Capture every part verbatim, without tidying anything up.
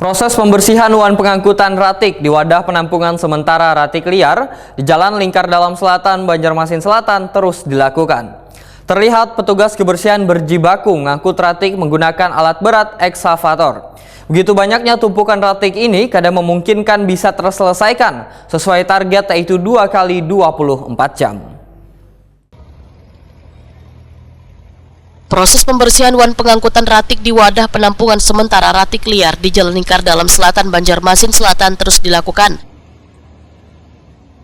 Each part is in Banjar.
Proses pembersihan wan pengangkutan ratik di wadah penampungan sementara ratik liar di Jalan Lingkar Dalam Selatan, Banjarmasin Selatan terus dilakukan. Terlihat petugas kebersihan berjibaku mengangkut ratik menggunakan alat berat eksavator. Begitu banyaknya tumpukan ratik ini kada memungkinkan bisa terselesaikan sesuai target, yaitu dua kali dua puluh empat jam. Proses pembersihan wan pengangkutan ratik di wadah penampungan sementara ratik liar di Jalan Lingkar Dalam Selatan, Banjarmasin Selatan terus dilakukan.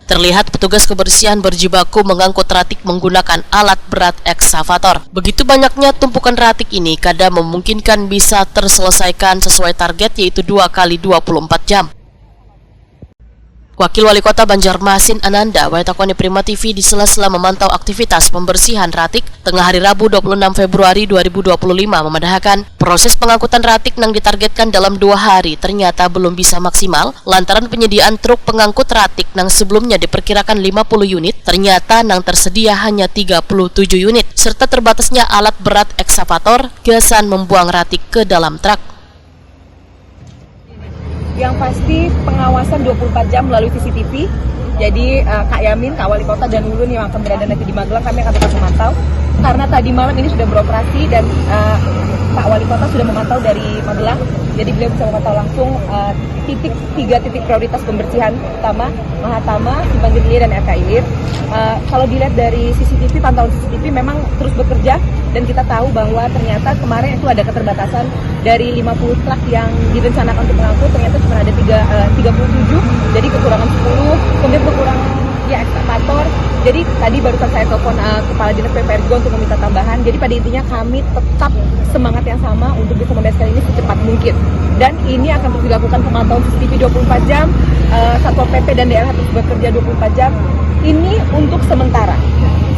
Terlihat petugas kebersihan berjibaku mengangkut ratik menggunakan alat berat eksavator. Begitu banyaknya tumpukan ratik ini kada memungkinkan bisa terselesaikan sesuai target, yaitu dua kali dua puluh empat jam. Wakil Wali Kota Banjarmasin Ananda, Waitakoni Prima T V di sela-sela memantau aktivitas pembersihan ratik tengah hari Rabu dua puluh enam Februari dua ribu dua puluh lima memadahakan proses pengangkutan ratik nang ditargetkan dalam dua hari ternyata belum bisa maksimal lantaran penyediaan truk pengangkut ratik nang sebelumnya diperkirakan lima puluh unit ternyata nang tersedia hanya tiga puluh tujuh unit serta terbatasnya alat berat eksavator gasan membuang ratik ke dalam truk. Yang pasti pengawasan dua puluh empat jam melalui C C T V. Jadi uh, Kak Yamin, Kak Wali Kota dan ulun yang akan berada nanti di Magelang, kami akan tetap memantau. Karena tadi malam ini sudah beroperasi dan uh, Pak Wali Kota sudah memantau dari Magelang. Jadi beliau bisa memantau langsung uh, titik tiga titik prioritas pembersihan utama, Mahatama, Simpang Gede Ilir dan R K Ilir. Uh, kalau dilihat dari C C T V, pantauan C C T V memang terus bekerja dan kita tahu bahwa ternyata kemarin itu ada keterbatasan dari lima puluh truk yang direncanakan untuk mengangkut ternyata cuma ada tiga, uh, tiga puluh tujuh, jadi kekurangan sepuluh, kemudian kekurangan ya eksavator. Jadi tadi barusan saya telepon uh, kepala dinas P P R juga untuk meminta tambahan. Jadi pada intinya kami tetap semangat yang sama untuk bisa membereskan ini secepat mungkin. Dan ini akan terus dilakukan pemantauan C C T V dua puluh empat jam, uh, Satpol P P dan D L H terus bekerja dua puluh empat jam. Ini untuk sementara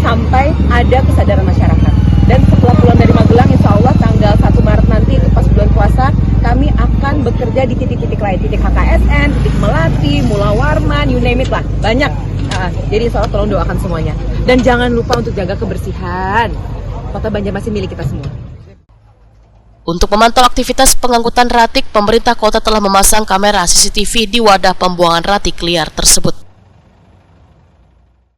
sampai ada kesadaran masyarakat. Dan setelah pulang dari Magelang, insya Allah tanggal satu Maret nanti itu pas bulan puasa, kami akan bekerja di titik-titik lain, titik H K S N, titik Melati, Mula Warman, you name it lah, banyak. Uh, jadi insya Allah tolong doakan semuanya. Dan jangan lupa untuk jaga kebersihan. Kota Banjarmasin milik kita semua. Untuk memantau aktivitas pengangkutan ratik, pemerintah kota telah memasang kamera C C T V di wadah pembuangan ratik liar tersebut.